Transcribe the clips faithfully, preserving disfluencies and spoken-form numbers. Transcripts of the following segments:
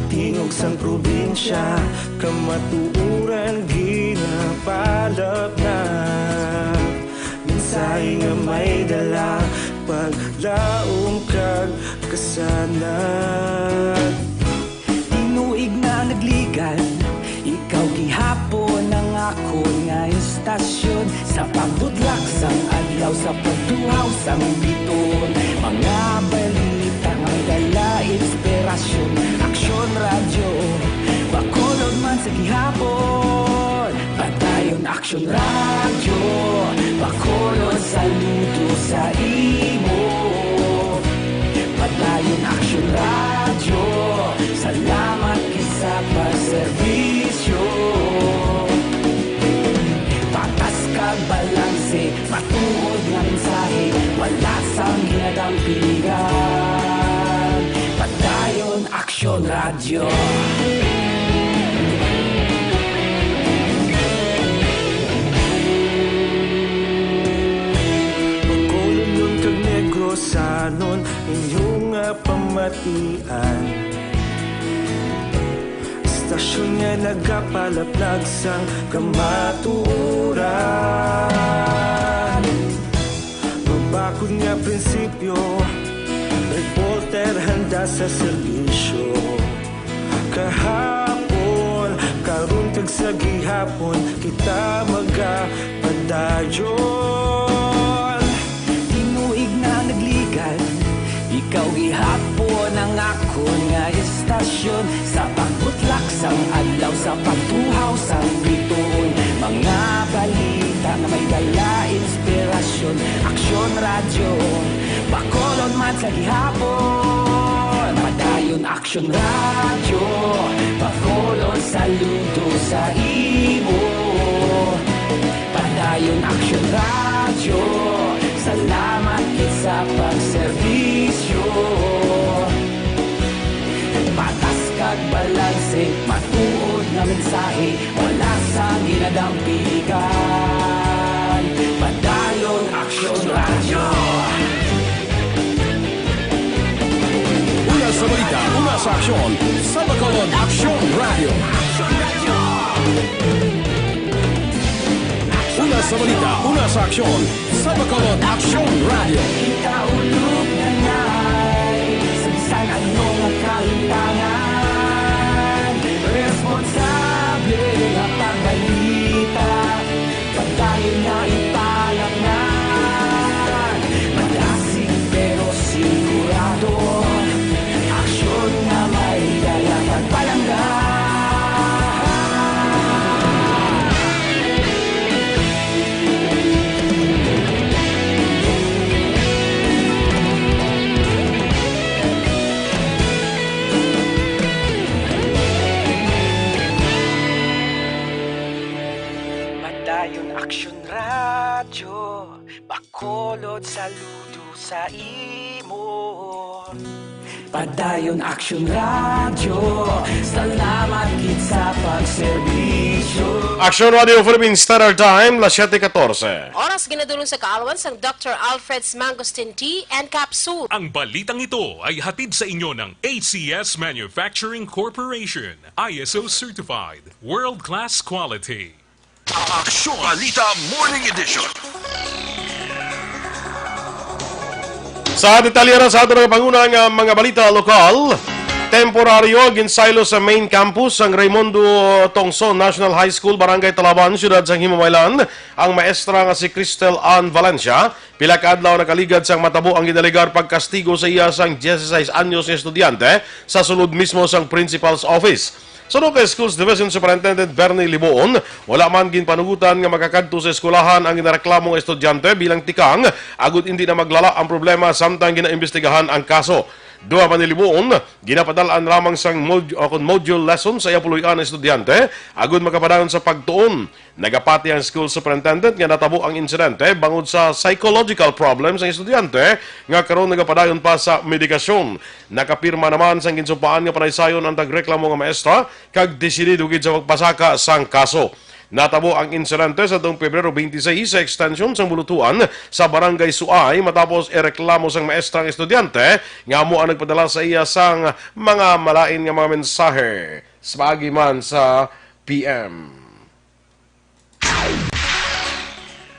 Tingog sang probinsya, kamatuoran ginapalapnag. Mensahe nga may dala, paglaom kag kasanag. Tinuig na nagligan, ikaw gihapon ang akon nga istasyon. Sa pagbutlak sang adlaw, sa pagtuhaw sang biton, mga balita nga may dala inspirasyon. Aksyon Radyo, Bacolod man sa gihapon. Padayon Aksyon Radyo, Bacolod, saludo sa imo. Padayon Aksyon Radyo, salamat gid sa pagserbisyo. Patas kag balanse, matuod nga mensahe, wala sang ginadampigan. Padayon Aksyon Radyo. Bacolodnon kag Negrosanon, inyo nga pamatian. Istasyon nga nagapalaplag sang kamatuoran. Mabakod nga prinsipyo, reporter handa sa serbisyo. Kahapon, karon kag sa gihapon, kita magapadayon. Tinuig na nagligan, ikaw gihapon ang akon nga istasyon. Sa pagbutlak sang adlaw, sa pagtuhaw sang bituon, mga balita nga may dala inspirasyon. Aksyon Radyo, Bacolod man sa gihapon. Padayon Aksyon Radyo, Bacolod, saludo sa imo. Padayon Aksyon Radyo, salamat gid sa pagserbisyo. Patas kag balanse, matuod nga mensahe, wala sang ginadampigan. Padayon Aksyon Radyo. Una sa balita, una sa aksyon, sa Bacolod Aksyon Radyo. Una sa balita, una sa aksyon, sa Bacolod Aksyon Radyo. Ikaulog na ngay sa bisan ano nga kahitangan. Responsable nga pagbalita, padayon na ipalapngan. Madasig pero sigurado, aksyon nga may dala pagpalangga. Padayon Aksyon Radyo, Bacolod, saludo sa imo. Padayon Aksyon Radyo, salamat gid sa pagserbisyo. Aksyon Radio Philippines Standard Time, las siete catorce. Oras ginadulong sa kaalwan sang Doctor Alfred's Mangosteen Tea and Capsule. Ang balitang ito ay hatid sa inyo ng A C S Manufacturing Corporation, I S O certified, world-class quality. Aksyon Balita Morning Edition. Sa detalye ra sa aton nga panguna nga mga balita lokal, temporaryo ginsaylo sa main campus sang Raymundo Tongson National High School, Barangay Talaban, Siyudad sang Himamaylan, ang maestra nga si Cristel Ann Valencia. Pila ka adlaw nakaligad sang matabo ang ginalegar pagkastigo sa iya sang dieciséis anyos nga estudyante sa sulod mismo sang principal's office. Suno kay Schools Division Superintendent Bernie Liboon, wala man ginpanugutan nga makakadto sa eskwelahan ang ginareklamo nga estudyante bilang tikang, agud indi na maglala ang problema samtang ginaimbestigahan ang kaso. Duha pa ni Liboon, ginapadal-an lamang sang mod-, o kon module lesson sa iya puloy-an nga estudyante, agud makapadayon sa pagtuon. Nagapati ang school superintendent nga natabo ang insidente bangod sa psychological problems ang estudyante nga karon nagapadayon pa sa medikasyon. Nakapirma naman sang ginsumpaan nga panaysayon ang tagreklamo nga maestra kag desidido gid sa pagpasaka sang kaso. Natabo ang insidente sa tuong Pebrero twenty-six sa extension sang Bulutuan sa Barangay Suay matapos ireklamo sang maestra ang estudyante nga amo ang nagpadala sa iya sang mga malain nga mga mensahe sa paagi man sa P M.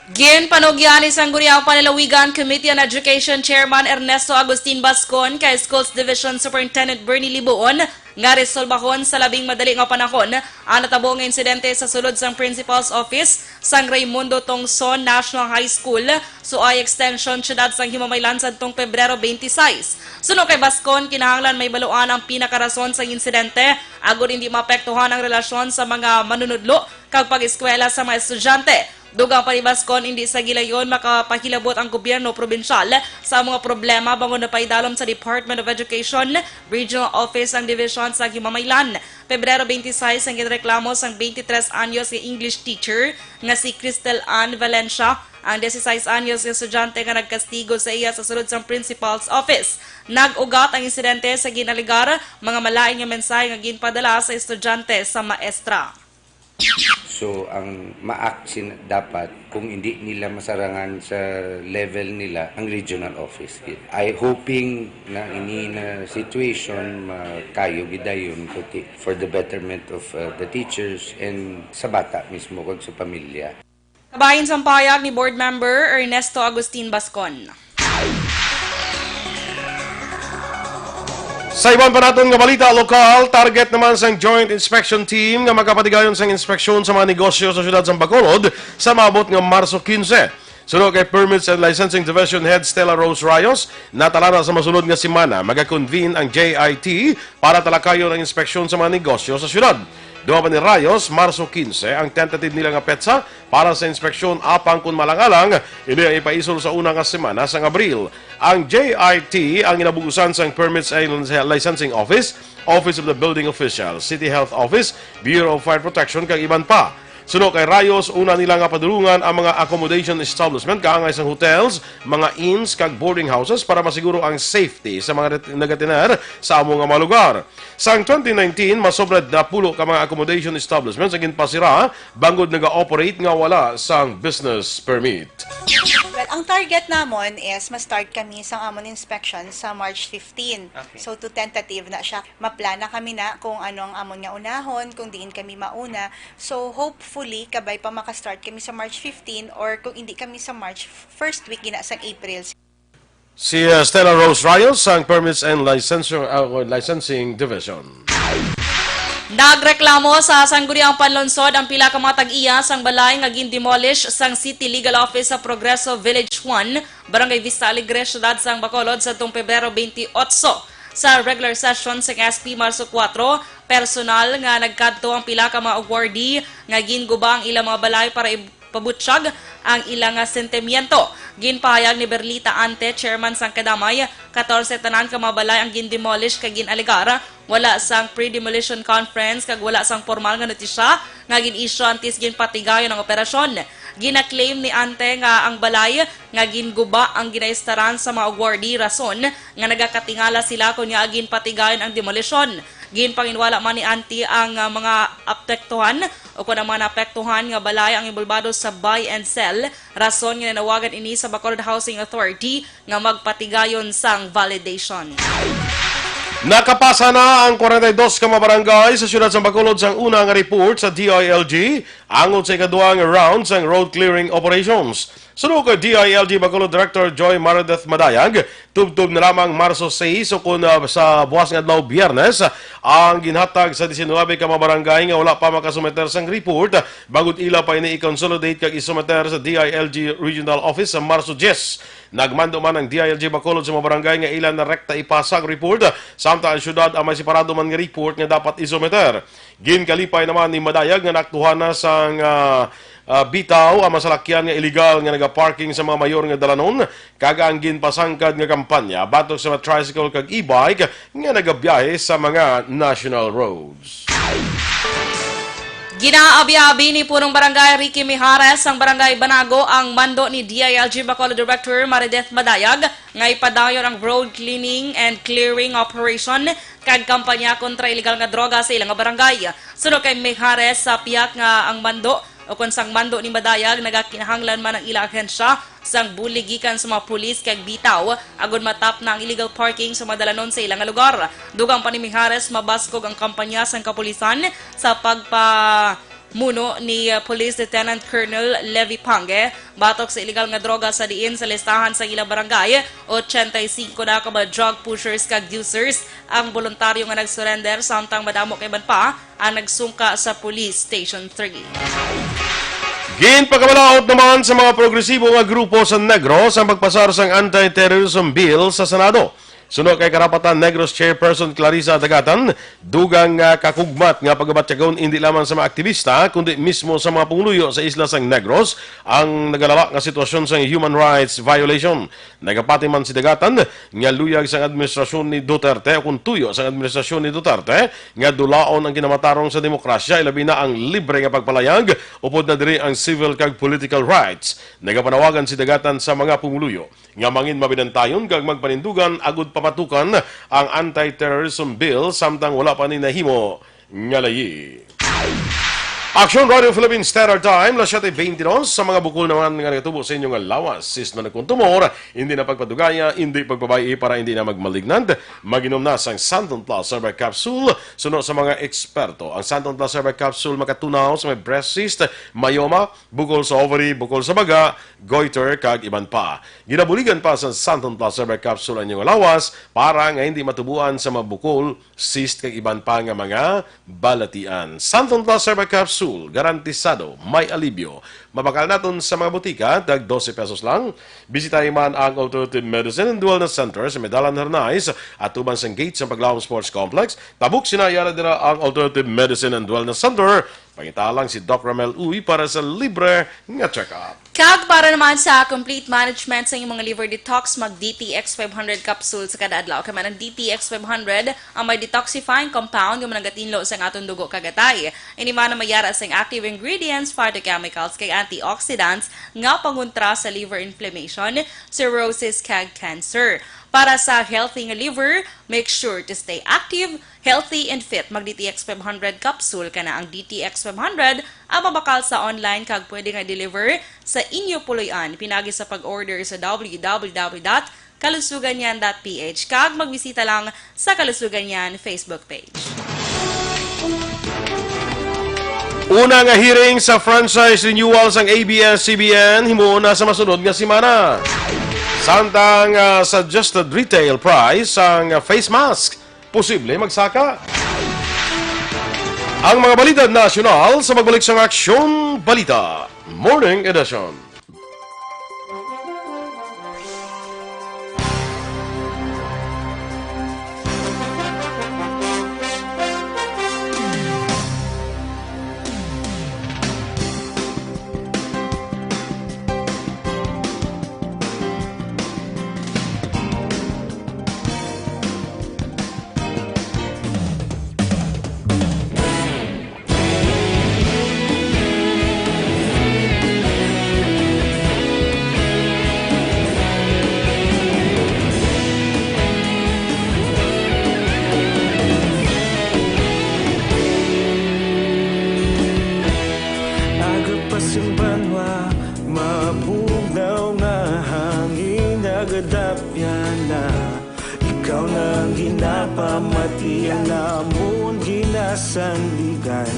Ginpanugyan ni Sangguniang Panlalawigan Committee on Education Chairman Ernesto Agustin Bascon kay Schools Division Superintendent Bernie Libuon nga resolbahon sa labing madali nga panahon ang natabo nga insidente sa sulod sang Principal's Office sang Raymundo Tongson National High School, Suay Extension, siyudad sang Himamaylan, sadtong Pebrero twenty-six. Suno kay Bascon, kinahanglan mahibaluan ang pinakarason sang insidente agod hindi maapektuhan ang relasyon sa mga manunudlo kag pag-eskwela sa mga estudyante. Dugang pa ni Bascon, hindi sa gilayon makapahilabot ang gobyerno probinsyal sa mga problema bangod napaidalom sa Department of Education Regional Office ang division sa Himamaylan. Pebrero twenty-six ang ginreklamo sang twenty-tres anyos nga English teacher nga si Cristel Ann Valencia, ang dieciséis anyos nga estudyante nga nagkastigo sa iya sa sulod sang principal's office. Nag-ugat ang insidente sa ginalegar mga malain nga mensahe nga ginpadala sa estudyante sa maestra. So, ang maak sin dapat kung hindi nila masarangan sa level nila ang regional office. I hoping na ini na situation makayo gidayon, kuti for the betterment of uh, the teachers and sa bata mismo kag sa pamilya. Kabahin sang pahayag ni Board Member Ernesto Agustin Bascon. Sa iban pa naton nga balita lokal, target naman sang Joint Inspection Team nga magapatigayon sang inspeksyon sa mga negosyo sa siyudad sang Bacolod sa maabot nga Marso quince. Suno kay Permits and Licensing Division Head Stella Rose Rayos, natalana sa masunod nga semana magakonvene ang J I T para talakayon ang inspeksyon sa mga negosyo sa siyudad. Duha pa ni Rayos, Marso quince ang tentative nila nga petsa para sa inspeksyon, apang kon malang-alang, ini ang ipaisol sa una nga semana sang Abril. Ang J I T ang ginabugusan sang Permits and Licensing Office, Office of the Building Official, City Health Office, Bureau of Fire Protection, kag iban pa. Suno kay Rayos, una nila nga padulungan ang mga accommodation establishment kaangay sang hotels, mga inns, kag boarding houses para masiguro ang safety sa mga ret- nagatener sa amo nga mga lugar. Sang twenty nineteen, masobra dapulo ka mga accommodation establishments ang ginpasira bangod naga-operate nga wala sang business permit. Well, ang target namon is ma-start kami sa amon inspection sa March fifteen. Okay. So, to tentative na siya. Maplana kami na kung ano ang amon nga unahon, kung diin kami mauna. So, hopefully, kabay pa maka-start kami sa March fifteen or kung hindi kami sa March, first week gina sang April. Si uh, Stella Rose Rios sang Permits and Licensure, uh, Licensing Division. Nagreklamo sa Sangguniang Panlungsod ang pila ka mga tag-iya sang balay nga gin-demolish sang City Legal Office sa Progreso Village one, Barangay Vista Alegre, Siyudad sang Bacolod, sadtong Pebrero twenty-eight. Sa regular session sang S P Marso kuwatro, personal nga nagkadto ang pila ka mga awardee nga ginguba ang ilang mga balay para pabutyag ang ila nga sentimiento. Ginpahayag ni Berlita Ante, chairman sang Kadamay, katorse tanan ka mga balay ang gin-demolish kag gin-alegar wala sang pre-demolition conference kag wala sang pormal nga notisya nga gin-issue antes ginpatigayon ang operasyon. Gina-claim ni Ante nga ang balay nga ginguba ang ginaistaran sa mga awardee, rason nga nagakatingala sila kon ngaa ginpatigayon ang demolisyon. Ginpanginwala man ni Ante ang, ah, mga apektuhan o kon ang mga naapektuhan nga balay ang inbolbado sa buy and sell, rason nga nanawagan ini sa Bacolod Housing Authority nga magpatigayon sang validation. Nakapasa na ang forty-two ka mga barangay sa siyudad sa Bacolod sang una nga report sa D I L G angot sa ikaduha nga round sang road clearing operations. Suno kay D I L G Bacolod Director Joy Marideth Madayag, tubtob na lamang Marso sais o kon, ah, sa buwas nga adlaw, Biyernes, ang ginhatag sa diecinuebe ka mga barangay nga wala pa makasumiter sang report, bangod ila pa ini i-consolidate kag isumiter sa D I L G Regional Office sa Marso diyes. Nagmando man ang D I L G Bacolod sa mga barangay nga ila na rekta ipasa ang report, samtang ang syudad ang may separado man nga report nga dapat isumiter. Ginkalipay naman ni Madayag nga naaktuhan na sang, ah, ah, bitaw ang masalakyan nga iligal nga nagaparking sa mga mayor nga dalanon, kag ang ginpasangkad nga kampanya batok sa mga tricycle kag e-bike nga nagabiyahe sa mga national roads. Ginaabi-abi ni Punong Barangay Ricky Mijares sang Barangay Banago ang mando ni D I L G Bacolod Director Marideth Madayag nga ipadayon ang road cleaning and clearing operation kag kampanya kontra iligal nga droga sa ila nga barangay. Suno kay Mijares, sa pihak nga ang mando Ukon sang mando ni Madayag, nagakinahanglan man ang ila ahensya sang bulig gikan sa mga pulis kag bitaw agud matapna ang illegal parking sa mga dalanon sa ila nga lugar. Dugang pa ni Mijares, mabaskog ang kampanya sang kapulisan sa pagpamuno ni, uh, Police Lieutenant Colonel Levi Pange batok sa illegal nga droga sa diin sa listahan sa ila barangay, ochenta y cinco na ka mga drug pushers kag users ang boluntaryo nga nag-surrender, samtang madamo kay man pa ang nagsungka sa Police Station three. Ginpakabalaod naman sa mga progresibo nga grupo sa Negros ang pagpasar sang anti-terrorism bill sa Senado. Suno kay Karapatan Negros Chairperson Clarissa Dagatan, dugang nga kakugmat nga pagabatyagon indi lamang sa mga aktivista, kundi mismo sa mga pumuluyo sa isla sang Negros ang nagalala nga sitwasyon sang human rights violation. Nagapati man si Dagatan nga luyag sang administrasyon ni Duterte, o kung tuyo sang administrasyon ni Duterte, nga dulaon ang kinamatarong sa demokrasya, ilabi na ang libre nga pagpalayag upod na diri ang civil kag political rights. Nagapanawagan si Dagatan sa mga pumuluyo nga mangin mabinantayon kag magpanindugan agud pamatukan ang anti-terrorism bill samtang wala pa ni nahimo nga layi. Aksyon Radio Philippines Standard Time, las siete veintidos. Sa mga bukol naman nga nagatubo sa inyo nga lawas, sis na nagkuntumor, hindi na pagpadugaya, hindi pagpabay-i para hindi na magmalignant. Mag-inom na sang Santon Plus Herbal Capsule. Suno sa mga eksperto, ang Santon Plus Herbal Capsule makatunaw sa may breast cyst, myoma, bukol sa ovary, bukol sa baga, goiter, kag iban pa. Ginabuligan pa sa Santon Plus Herbal Capsule ang inyong lawas para nga hindi matubuan sa mga bukol, cyst, kag iban pa nga mga balatian. Santon Plus Herbal Capsule, garantisado may alibyo. Mabakal naton sa mga butika, tag dose pesos lang. Bisitahi man ang Alternative Medicine and Wellness Center sa may Dalan Hernais, atuban sang gate sang Paglawom Sports Complex. Tabok sina, yara dira ang Alternative Medicine and Wellness Center. Pangita lang si Doc Ramel Uy para sa libre nga check-up. Kag para naman sa complete management sa imong liver detox, mag D T X five hundred capsule sa kada adlaw. Kay man ang D T X five hundred ang may detoxifying compound nga managatinlo sa aton dugo kag atay. Ini man ang mayara sang active ingredients, phytochemicals, kag antioxidants nga pangontra sa liver inflammation, cirrhosis, kag cancer. Para sa healthy nga liver, make sure to stay active, healthy, and fit. Mag D T X five hundred capsule ka na. Ang D T X five hundred ang mabakal sa online kag pwede nga deliver sa inyo puloy-an pinagi sa pag-order sa W W W dot kalusugan yan dot P H kag magbisita lang sa Kalusugan Yan Facebook page. Una nga hearing sa franchise renewal sang A B S C B N himuon na sa masunod nga semana. Samtang, ah, suggested retail price sang face mask posible magsaka. Ang mga balita nasyonal sa pagbalik sang Aksyon Balita Morning Edition. Aga pa sing banwa, mabugnaw nga hangin nagadapyan na. Ikaw na ang ginapamati, ang amon ginasandigan.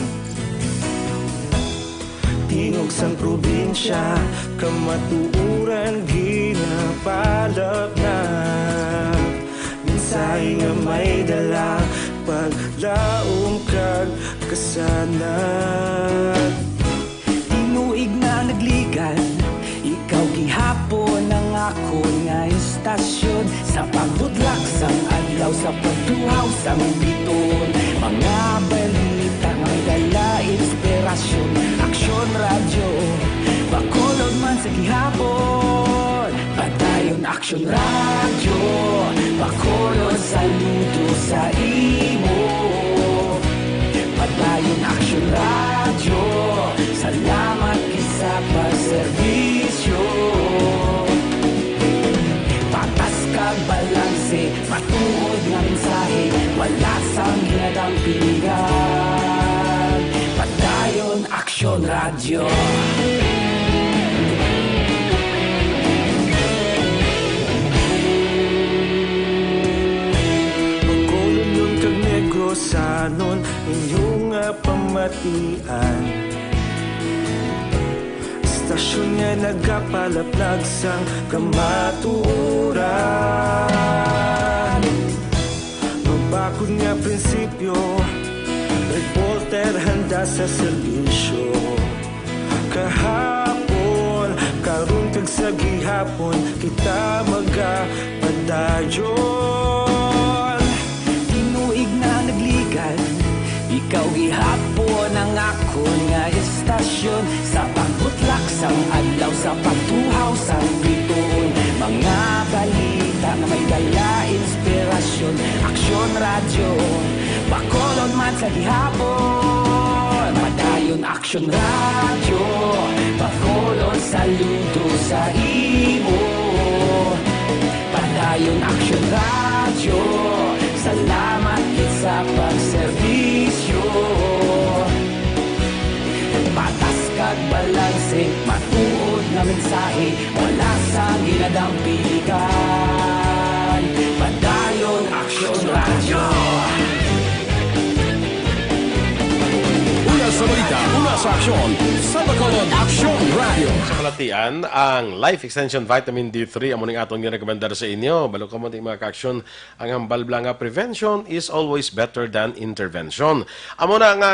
Tingog sang probinsya, kamatuoran ginapalapnap. Mensahe nga may dala, paglaom kag kasanag. Tinuig na nagligan, ikaw gihapon ang akon nga istasyon. Sa pagbudlak sang adlaw, sa pagtuhaw sang biton, mga balita nga dala inspirasyon. Aksyon Radyo, Bacolod man sa gihapon. Padayon Aksyon Radyo, Bacolod, saludo sa imo. Padayon Aksyon Radyo, salamat gid sa pagserbisyo. Patas kag balanse, matuod nga mensahe, wala sang ginadampingan. Padayon Aksyon Radyo. Radyo. Magkolon kag Negrosanon, inyo nga pamatian. Istasyon nga nagapalaplag sang kamatuoran. Mabakod nga prinsipyo, reporter handa sa serbisyo. Kahapon, karon kag sa gihapon, kita magapadayon. Tinuig na nagligan, ikaw gihapon ang akon nga istasyon. Sa pagbutlak sang adlaw, sa pagtuhaw sang bituon, mga balita nga may dala inspirasyon. Aksyon Radyo, Bacolod man sa gihapon. Padayon Aksyon Radyo, Bacolod saludo sa imo. Padayon Aksyon Radyo, salamat gid sa pagserbisyo. Patas kag balanse, matuod nga mensahe, wala sang ginadampigan. Padayon Aksyon Radyo. Una sa balita, una sa aksyon, sa Bacolod, Aksyon Radio. Sa balatian, ang Life Extension Vitamin D three amo ning aton girekomendar sa inyo. Balo ka mo, mga ka-aksyon, ang hambal bala nga prevention is always better than intervention. Amo na nga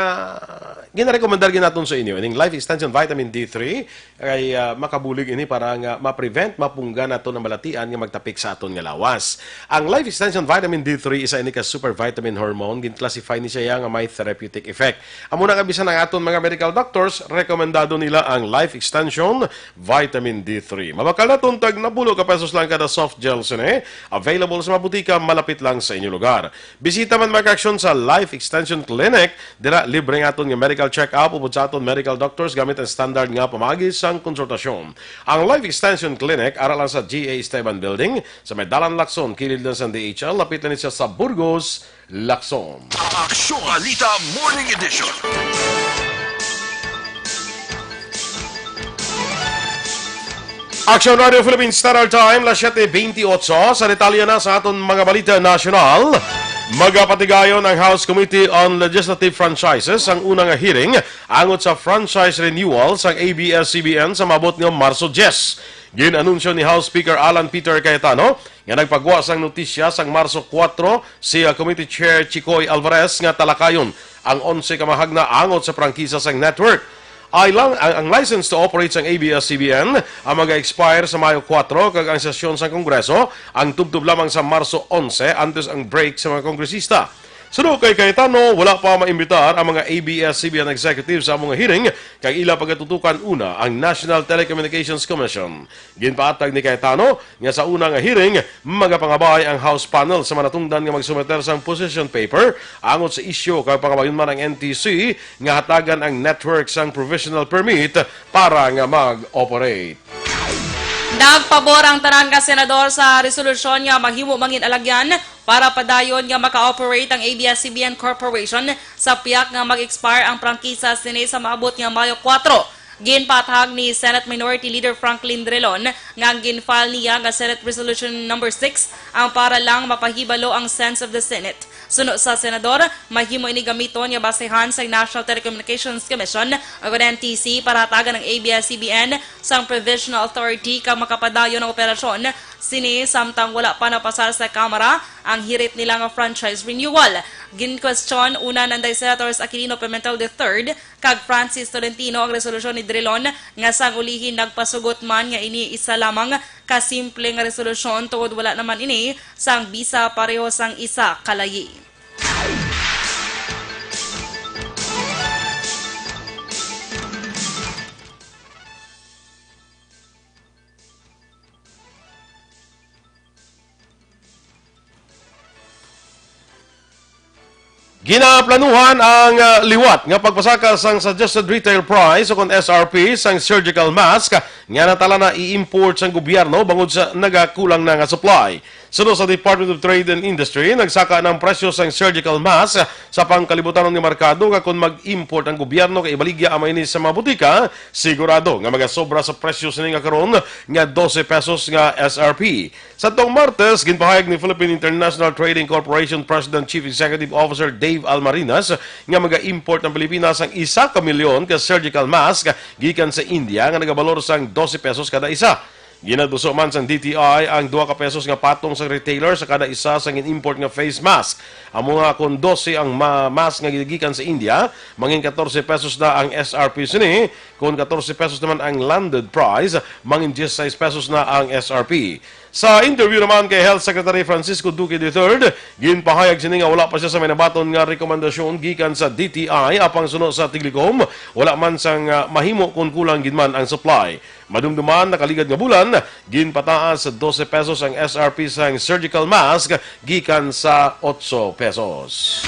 ginarekomendar gid naton sa inyo ining Life Extension Vitamin D three. Kay, ah, makabulig ini para nga ma-prevent, mapungga naton ang balatian nga magtapik sa aton nga lawas. Ang Life Extension Vitamin D three isa ini ka super vitamin hormone. Gin-classify ni siya nga may therapeutic effect. Amo na nga bisan ang aton mga medical doctors, rekomendado nila ang Life Extension Vitamin D three. Mabakal naton tag napulo ka pesos lang kada soft gel sini. Available sa mga butika malapit lang sa inyo lugar. Bisita man, mga ka-aksyon, sa Life Extension Clinic. Dira, libre ang aton nga medical check-up upod sa aton medical doctors gamit ang standard nga pamaagi sang konsultasyon. Ang Life Extension Clinic ara lang sa G A Esteban Building, sa may Dalan Lacson, kilid lang sang D H L, lapit lang ni siya sa Burgos, Lacson. Aksyon Balita Morning Edition. Aksyon Radio Philippines Standard Time, las siete veintiocho. Sa detalye na sa aton mga balita nasyonal, magapatigayon ang House Committee on Legislative Franchises ang una nga hearing angot sa franchise renewal sang A B S C B N sa maabot nga Marso diyes. Gin-anunsyo ni House Speaker Alan Peter Cayetano nga nagpagwa sang notisya sang Marso kuwatro si, ah, Committee Chair Chicoy Alvarez nga talakayon ang onse ka mahagna angot sa prangkisa sang network. Ay lang, ang, ang license to operate sang A B S C B N ang maga-expire sa Mayo kuwatro, kag ang sesyon sang Kongreso ang tubtob lamang sa Marso onse, antes ang break sa mga kongresista. Suno kay Cayetano, wala pa maimbitar ang mga A B S C B N executives sa amo nga hearing, kag ila pagatutukan una ang National Telecommunications Commission. Ginpaatag ni Cayetano nga sa una nga hearing, magapangabay ang House panel sa manatungdan nga magsumiter sang position paper angot sa isyu, kag pangabayon man ang N T C nga hatagan ang network sang provisional permit para nga mag-operate. Nagpabor ang tanan nga senador sa resolusyon nga mahimo mangin alagyan para padayon nga maka-operate ang A B S C B N Corporation sa piyak nga mag-expire ang prangkisa sini sa maabot nga Mayo kuwatro. Ginpatahag ni Senate Minority Leader Franklin Drilon nga ang gin-file niya nga Senate Resolution number six ang para lang mapahibalo ang sense of the Senate. Suno sa senador, mahimo ini gamiton nga basehan sa National Telecommunications Commission o N T C para hatagan ang A B S C B N sang provisional authority kag makapadayon ang operasyon sini samtang wala pa napasar sa Kamara ang hirit nila nga franchise renewal. Gin-question una nanday Senators Aquilino Pimentel the third kag Francis Tolentino ang resolusyon ni Drilon nga sang ulihi nagpasugot man nga ini isa lamang ka simple nga resolusyon tungod wala naman ini sang bisa pareho sang isa ka layi. Ginaplanuhan ang, ah, liwat nga pagpasaka sang suggested retail price o kon S R P sang surgical mask nga natala na i-import sang gobyerno bangod sa nagakulang na nga supply. Suno sa Department of Trade and Industry, nagsaka na ang presyo sang surgical mask sa pangkalibutan nga merkado, nga kon mag-import ang gobyerno kay ibaligya ang ini sa mga butika, sigurado nga magasobra sa presyo sini nga karon nga dose pesos nga S R P. Sa tong Martes, ginpahayag ni Philippine International Trading Corporation President Chief Executive Officer Dave Almarinas nga maga-import ang Pilipinas sang isa ka milyon ka surgical mask gikan sa India nga nagabalor sang dose pesos kada isa. Ginaduso man sang D T I ang dua ka pesos nga patong sa retailer sa kada isa sang gin-import nga face mask. Amo nga kon dose ang ma-, mask nga gikan sa India, mangin katorse pesos na ang S R P sini. Kon katorse pesos naman ang landed price, mangin diyesisais pesos na ang S R P. Sa interview naman kay Health Secretary Francisco Duque the third, ginpahayag sini nga wala pa siya sa may nabaton nga rekomendasyon gikan sa D T I, apang suno sa Tiglicom, wala man sang, ah, mahimo kon kulang gid man ang supply. Madumduman, nakaligad nga bulan, ginpataas sa dose pesos ang S R P sang surgical mask gikan sa otso pesos.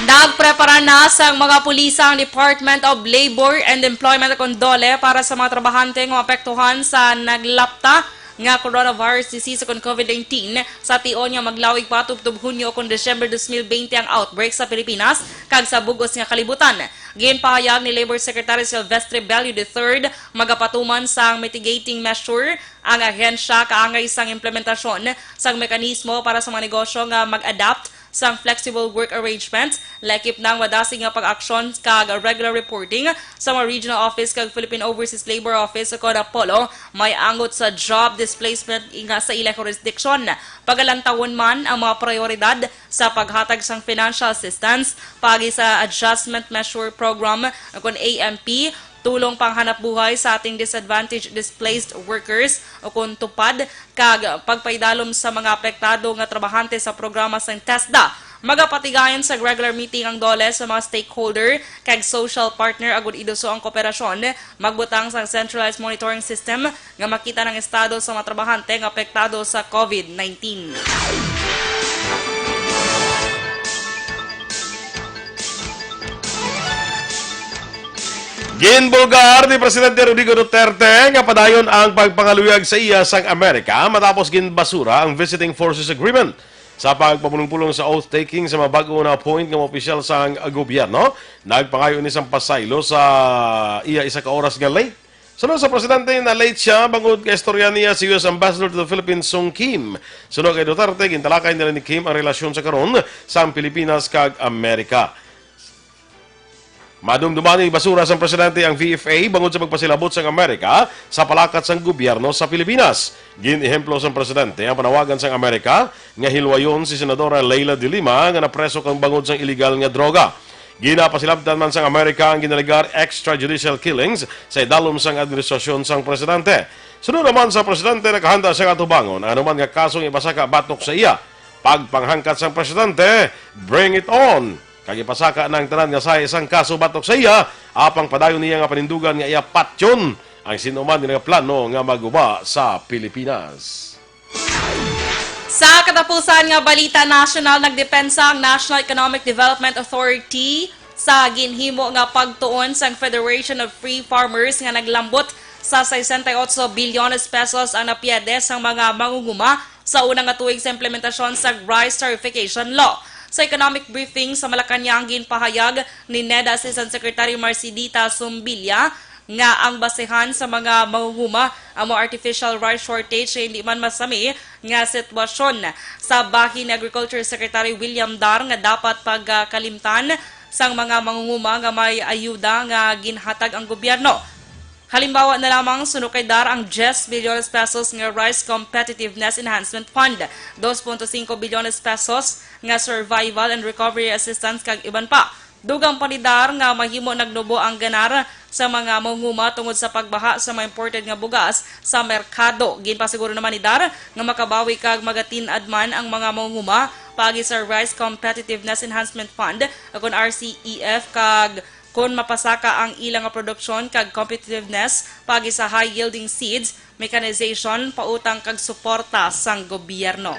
Nagprepara na sang mga pulis ang Department of Labor and Employment kon DOLE para sa mga trabahante nga maapektuhan sa naglapta nga coronavirus disease kon COVID nineteen, sa tion nga maglawig pa tubtob Hunyo kon December dos mil bente ang outbreak sa Pilipinas kag sa bug-os nga kalibutan. Ginpahayag ni Labor Secretary Silvestre Bello the third, magapatuman sang mitigating measure ang ahensya kaangay sang implementasyon sang mekanismo para sa mga negosyo nga mag-adapt sang flexible work arrangements, lakip nang madasig nga pag-aksyon kag regular reporting sa mga regional office kag Philippine Overseas Labor Office o kon POLO, may angot sa job displacement nga sa ila jurisdiction. Pagalantawon man ang mga prioridad sa paghatag sang financial assistance paagi sa Adjustment Measure Program o kon A M P, tulong panghanapbuhay sa ating disadvantaged displaced workers o kon TUPAD, kag pagpaidalom sa mga apektado nga trabahante sa programa sang TESDA. Magapatigayon sa regular meeting ang DOLE sa mga stakeholder kag social partner agud iduso ang kooperasyon, magbutang sang centralized monitoring system nga makita ang estado sa mga trabahante nga apektado sa COVID nineteen. Ginbulgar ni Presidente Rodrigo Duterte nga padayon ang pagpangaluyag sa iya sang Amerika matapos ginbasura ang Visiting Forces Agreement. Sa pagpamulong-pulong sa oath-taking sa mga bag-o na appoint nga mga opisyal sang gobyerno, nagpangayo ini sang pasaylo sa iya isa ka oras nga late. Suno sa presidente, na-late siya bangod kay istorya niya si U S Ambassador to the Philippines, Sung Kim. Suno kay Duterte, gintalakay nila ni Kim ang relasyon sa karon sang Pilipinas kag Amerika. Madumduman ni basura sang presidente ang V F A bangod sa pagpasilabot sang Amerika sa palakat sang gobyerno sa Pilipinas. Gin-ehemplo sang presidente ang panawagan sang Amerika nga hilwayon si Senadora Leila de Lima nga napreso kang bangod sang iligal nga droga. Ginapasilabtan man sang Amerika ang ginalegar extrajudicial killings sa idalom sang administrasyon sang presidente. Suno naman sa presidente, nakahanda siya nga atubangon ang anuman nga kasong ipasaka batok sa iya. Pagpanghangkat sang presidente, "Bring it on!" Kag ipasaka na ang tanan nga sahi sang kaso batok sa iya, apang padayon niya nga panindugan nga iya patyon ang sin-o man nga plano nga maguba sa Pilipinas. Sa katapusan nga balita nasyonal, nagdepensa ang National Economic Development Authority sa ginhimo nga pagtuon sang Federation of Free Farmers nga naglambot sa sesenta y ocho bilyones pesos ang napierde sang mga mangunguma sa una nga tuig sa implementasyon sa Rice Tariffication Law. Sa economic briefing sa Malacañang, ginpahayag ni NEDA Assistant Secretary Marcidita Sumbilla nga ang basehan sa mga mangunguma amo artificial rice shortage kay hindi man masami nga sitwasyon. Sa bahin ni Agriculture Secretary William Dar nga dapat pagkalimtan sang mga mangunguma nga may ayuda nga ginhatag ang gobyerno. Halimbawa na lamang, suno kay Dar, ang diyes bilyones pesos nga Rice Competitiveness Enhancement Fund, dos punto singko bilyones pesos nga Survival and Recovery Assistance, kag iban pa. Dugang pa ni Dar nga mahimo nagnubo ang ganar sa mga mangunguma tungod sa pagbaha sa mga imported nga bugas sa merkado. Ginpasiguro naman ni Dar nga makabawi kag magatin-ad man ang mga mangunguma paagi sa Rice Competitiveness Enhancement Fund, o kon R C E F, kag kon mapasaka ang ila nga produksyon kag competitiveness paagi sa high-yielding seeds, mechanization, pautang kag suporta sang gobyerno.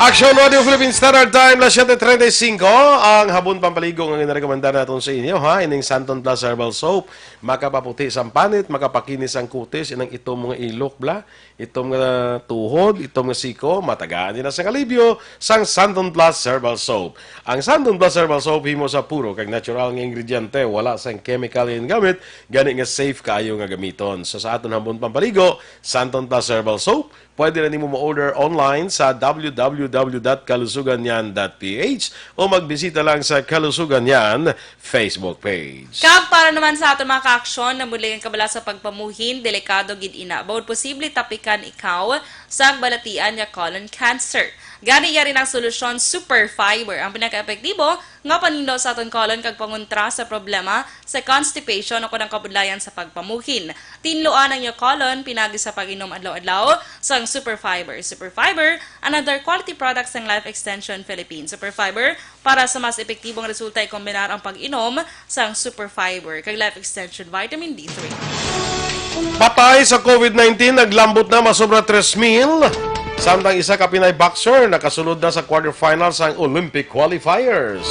Action Radio Philippine Standard Time, las siete treinta y cinco. Ang habon pampaligo nga ginarekomendar naton sa inyo, ha, ining Santon Plus Herbal Soap. Makapaputi sang panit, makapakinis ang kutis, inang itom nga ilok, bla, itom nga tuhod, itom nga siko, matagaan din sang alibyo sang Santon Plus Herbal Soap. Ang Santon Plus Herbal Soap himo sa puro kag natural nga ingrediente, wala sang chemical nga gingamit, gani nga safe kaayo nga gamiton. So, sa aton habon pampaligo, Santon Plus Herbal Soap, pwede na nimo ma-order online sa w w w dot kalusuganyan dot p h o magbisita lang sa Kalusugan Yan Facebook page. Kag para naman sa aton mga kaaksyon, nabulig ang kabala sa pagpamuhin, delikado gid ina. Bangod posible tapikan ikaw sa balatian nga colon cancer. Gani, yari na ang solusyon, Super Fiber, ang pinaka-epektibo nga panindog sa aton colon kag pangontra sa problema sa constipation o kon ang kabudlayan sa pagpamuhin. Tinluan ang iyong colon pinagi sa pag-inom adlaw-adlaw sang Super Fiber. Super Fiber, another quality product sang Life Extension Philippines. Super Fiber, para sa mas epektibong resulta, ikombinar ang pag-inom sang Super Fiber kag Life Extension Vitamin D three. Patay sa covid nineteen, naglambot na, masobra tres mil. Samtang isa ka Pinay boxer nakasulod na sa quarterfinals sang Olympic qualifiers.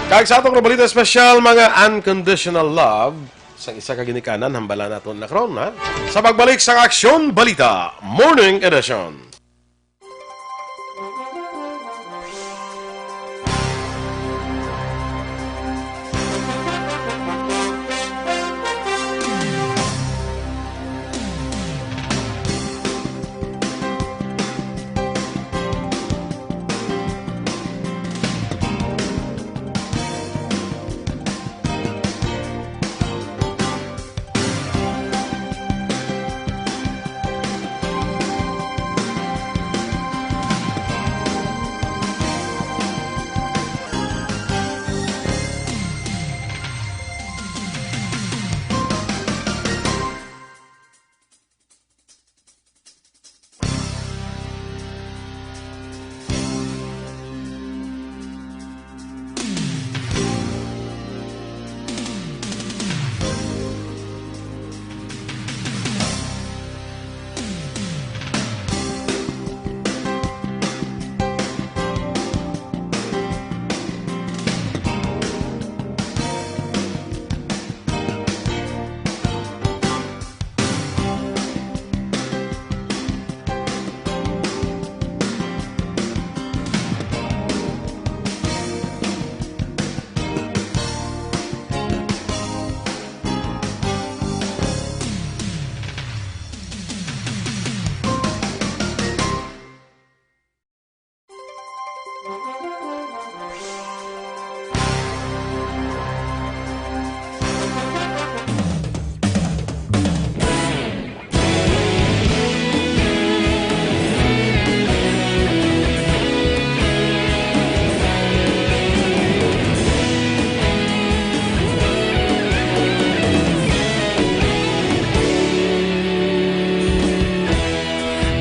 Kag sa atong balita espesyal, mga unconditional love, sang isa ka ginikanan, hambalan naton na karon, ha? Sa pagbalik sang Aksyon Balita Morning Edition.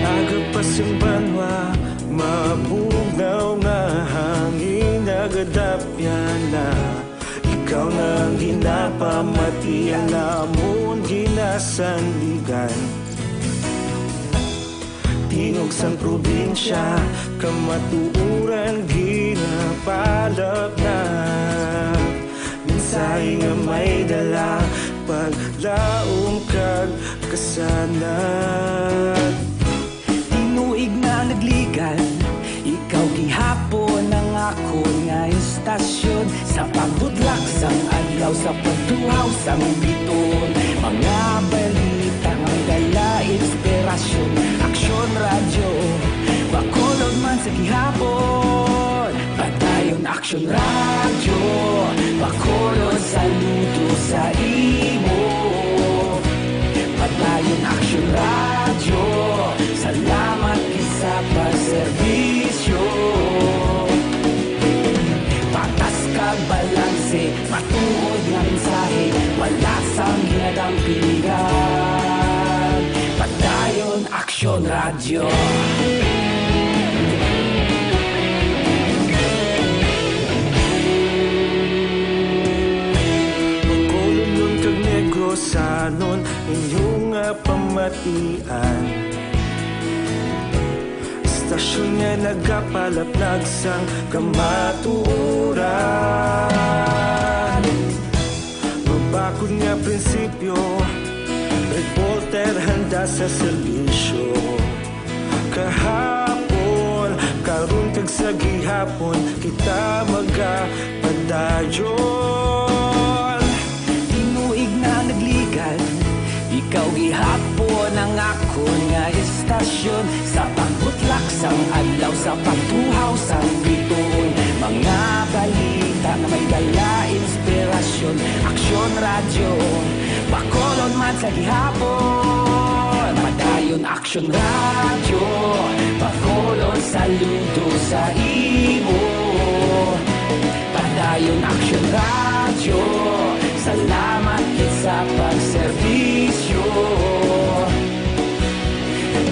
Aga pa sang banwa, mabugnaw nga hangin nagadapyan na. Ikaw na ang ginapamatian namon, ginasandigan. Tingog sang probinsya, kamatuoran ginapalapnat. Mensahe nga may dala, paglaom kag kasanag. Tinuig na nagligan, ikaw gihapon ang akon nga istasyon. Sa pagbutlak sang adlaw, sa pagtuhaw sang biton, mga balita nga may dala inspirasyon. Aksyon Radyo, Bacolod man sa gihapon. Padayon Aksyon Radyo, Bacolod, saludo sa imo. Padayon Aksyon Radyo, salamat gid sa pagserbisyo. Patas kag balanse, matuod nga mensahe, wala sang ginadampingan. Padayon Aksyon Radyo. Bacolodnon kag Negrosanon, inyo nga pamatian. Istasyon Nagapalaplag sang kamatuoran. Mabakod nga prinsipyo, reporter handa sa serbisyo. Kahapon, karon kag sa gihapon, kita magapadayon. Tinuig na nagligad, ikaw gihapon ang akon nga istasyon. Sa pagbutlak sang adlaw, sa pagtuhaw sang bituon, mga balita nga may dala inspirasyon. Aksyon Radyo, Bacolod man sa gihapon. Padayon Aksyon Radyo, Bacolod, saludo sa imo. Padayon Aksyon Radyo, salamat gid sa pagserbisyo.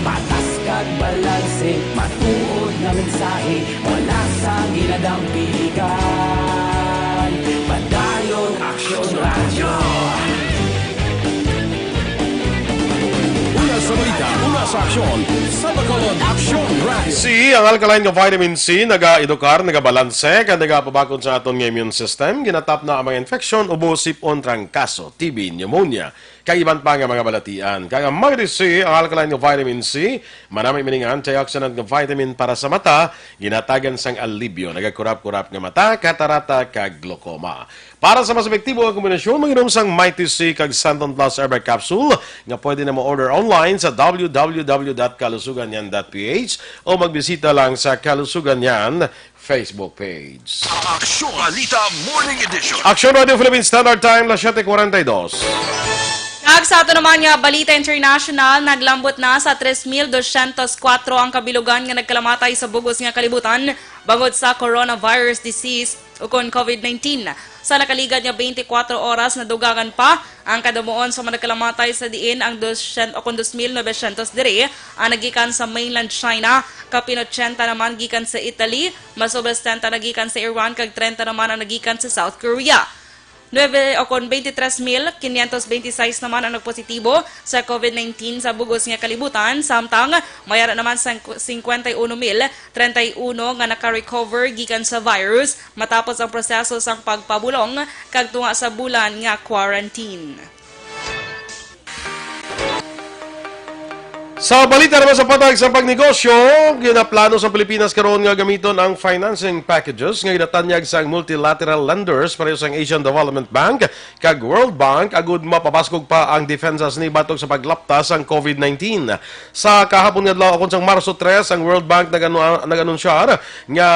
Patas kag balanse, matuod nga mensahe, wala sang ginadampigan. Padayon Aksyon Radyo. Una sa balita, una sa aksyon, sa Bacolod Aksyon Radyo. C, ang alkaline nga vitamin C nagaedukar, nagabalanse, kag nagapabakod sa aton nga immune system. Ginatap na ang mga infeksyon, ubo, sip-on, trangkaso, T B, pneumonia, kag iban pa nga mga balatian. Kag ang Mighty C, ang alkaline nga vitamin C, manami man ning antioxidant nga vitamin para sa mata, ginatagan sang alibyo, nagakurap-kurap nga mata, katarata, kag glaucoma. Para sa mas epektibo nga kombinasyon, mag-inom sang Mighty C kag Santon Plus Herbal Capsule nga pwede na mo-order online sa w w w dot kalusugan yan dot p h o magbisita lang sa Kalusugan Yan Facebook page. Aksyon Balita Morning Edition. Aksyon Radio Philippine Standard Time, las siete cuarenta y dos. Kag sa ato naman nga balita international, naglambot na sa tres mil dosyentos kuwatro ang kabilugan nga nagkalamatay sa bug-os nga kalibutan bangod sa coronavirus disease ukon covid nineteen. Sa nakaligad nga twenty-four oras, nadugangan pa ang kadamuon sa mga nagkalamatay, sa diin ang dosyentos, o kon dos mil novecientos diri ang nagikan sa mainland China, kapin ochenta naman gikan sa Italy, mas sobra setenta nagikan sa Iran, kag trenta naman ang nagikan sa South Korea. Nuebe, o kon twenty-three mil quinientos veintiséis naman ang nagpositibo sa covid nineteen sa bug-os nga kalibutan, samtang may ara naman sang singkwenta y uno mil treinta y uno nga naka-recover gikan sa virus matapos ang proseso sang pagpabulong kag tunga sa bulan nga quarantine. Sa balita naman sa patag sa pagnegosyo, ginaplano sa Pilipinas karon nga gamiton ang financing packages nga ginatanyag sang multilateral lenders pareho sang Asian Development Bank kag World Bank agud mapabaskog pa ang depensa sini batok sa paglapta sang covid nineteen. Sa kahapon nga adlaw, ukon sang Marso tres, ang World Bank nag-anu-, nag-anunsyar nga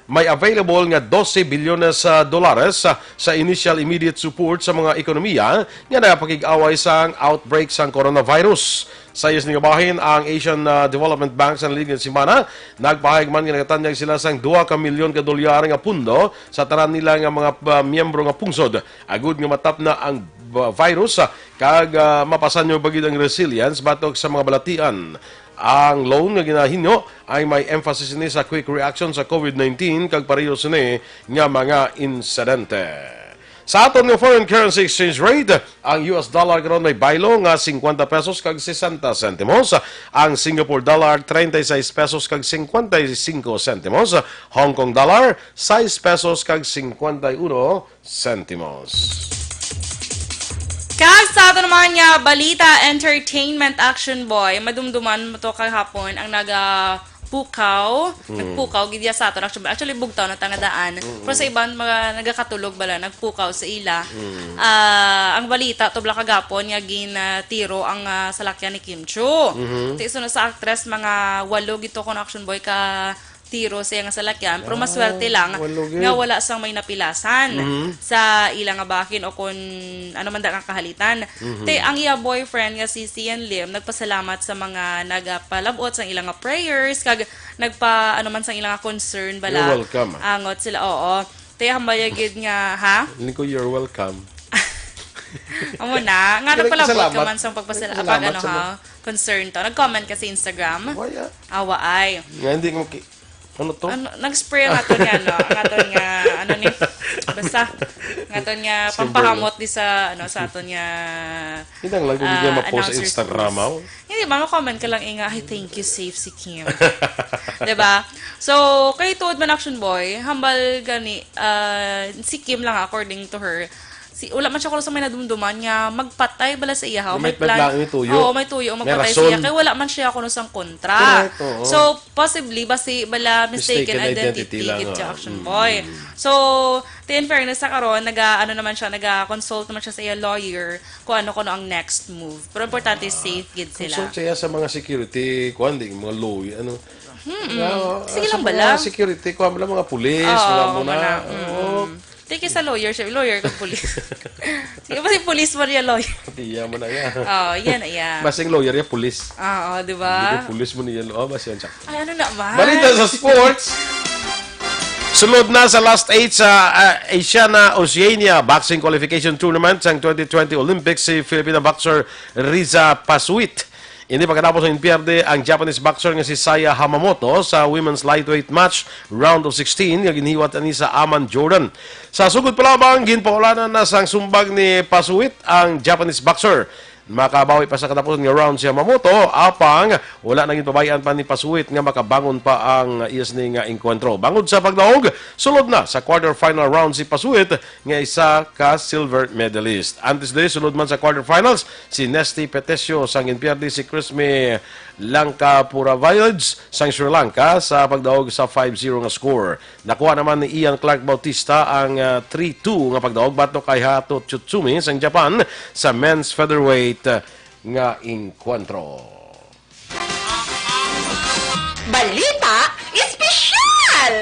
may available nga dose bilyones sa dolares sa, sa initial immediate support sa mga ekonomiya nga nagapakig-away sang outbreak sang coronavirus. Sa iya sini nga bahin, ang Asian, ah, Development Bank sa naligikan nga semana nagpahayag man nga nagatanyag sila sang duha ka milyon ka dolyar nga pundo sa tanan nila nga mga, ah, miyembro nga pungsod agud nga matapna ang, ah, virus, ah, kag, ah, mapasanyo pa gid ang resilience batok sa mga balatian. Ang loan nga ginahinyo ay may emphasis ini sa quick reaction sa covid nineteen kag pareho sini nga mga insidente. Sa aton nga foreign currency exchange rate, ang U S dollar karon may baylo nga singkwenta pesos kag sesenta sentimos, ang Singapore dollar treinta y seis pesos kag singkwenta y singko sentimos, Hong Kong dollar sais pesos kag singkwenta y uno sentimos. Kag sa ato naman nga balita, entertainment, Action Boy, madumduman mo to kahapon ang nagapukaw, Mm. nagpukaw gid ya sa aton, Action Boy. Actually, bugtaw na ta nga daan. Mm. Pero sa iban, mga nagakatulog bala, nagpukaw sa ila. Mm. Ah, ang balita, tubla kagapon nga ginatiro ang, ah, salakyan ni Kim Chiu. Mhm. Ti, sunod sa actress, mga walo gid to kon, Action Boy, ka tiro sa iyang salakyan, pero Ah, maswerte lang walo gid. nga wala sang may napilasan Mhm. sa ila nga bahin o kon ano man da nga kahalitan. Mhm. Te, ang iya boyfriend nga si Sian Lim nagpasalamat sa mga nagapalab-ot sang ila nga prayers kag nagpa-, ano man sang ila nga concern bala. You're welcome, ah. Angot sila, oo. Te, hambal ya gid nga, ha? Feeling ko, "You're welcome." Amo na, nga Kaya nagpalab-ot ka salamat. man sang pagpasala-, Salamat pag ano, sa ha? mga Concern to. Nag-comment ka sa Instagram? Wala. Awa ay. Nga, hindi ko maki-, Ano to? Ano, nag-spray ang aton nga, ano, ang aton nga, ano ni, basta, ang aton nga Skin burn. Pampahamot di sa, ano, sa aton nga, Hindi lang, lagi ah, niya ma-post sa Instagram, post. Aw. Hindi ba, ma-comment ka lang, eh, nga, "Ay, thank you, safe si Kim." Diba? So, kay tuod man, Action Boy, hambal gani, ah, si Kim lang, according to her, si, wala man siya kuno sa may nadumduman nga magpatay bala sa iya, ha? May May plan. Naglain, may tuyo. Oo, may tuyo, May magpatay rason. Sa iya. Kay wala man siya kuno sang kontra. Correct, oo. So, possibly, basi bala mistaken Mistaken identity identity lang, gid siya, ah. Action Mm. Boy. So, ti, in fairness sa karon, naga, ano naman siya, naga-consult naman siya sa iya lawyer kung ano kuno ang next move. Pero importante, safe gid sila. Consult siya sa mga security, kuwan, di, mga lawyer, ano. Mm-mm. Ah, Sige sa lang mga bala. Security, kuwan bala, mga pulis, Oo, mga muna. Muna. Mm-mm. Oo. Thank you sa lawyer, siya, lawyer kag pulis. Sige, basi pulis mo niya, lawyer. Iya mo na yan. Oh, yan, iya. Basing lawyer niya, pulis. Oo, di ba? Hindi ko pulis mo niya, oh, basi yan siya. Ay, ano na ba? Balita sa sports. Sulod na sa last eight sa, ah, Asiana Oceania Boxing Qualification Tournament sang twenty twenty Olympics si Filipina boxer Riza Pasuit. Ini pagkatapos ang inpierde ang Japanese boxer nga si Saya Hamamoto sa women's lightweight match, round of sixteen, nga ginhiwat ani sa Amman, Jordan. Sa sugod pa lamang, ginpaulanan na sang sumbag ni Pasuit ang Japanese boxer. Makabawi pa sa katapusan nga round si Hamamoto, apang wala na ginpabay-an pa ni Pasuit nga makabangon pa ang iya sini nga engkwentro. Bangod sa pagdaog, sulod na sa quarterfinal round si Pasuit nga isa ka silver medalist. Antes de, sulod man sa quarterfinals si Nesty Petesio sang ginpierde si Krismi Langkapuravilage sang Sri Lanka sa pagdaog sa five zero nga score. Nakuha naman ni Ian Clark Bautista ang, ah, three two nga pagdaog batok kay Hato Tsutsumi sang Japan sa men's featherweight, ah, nga engkwentro. Balita Espesyal!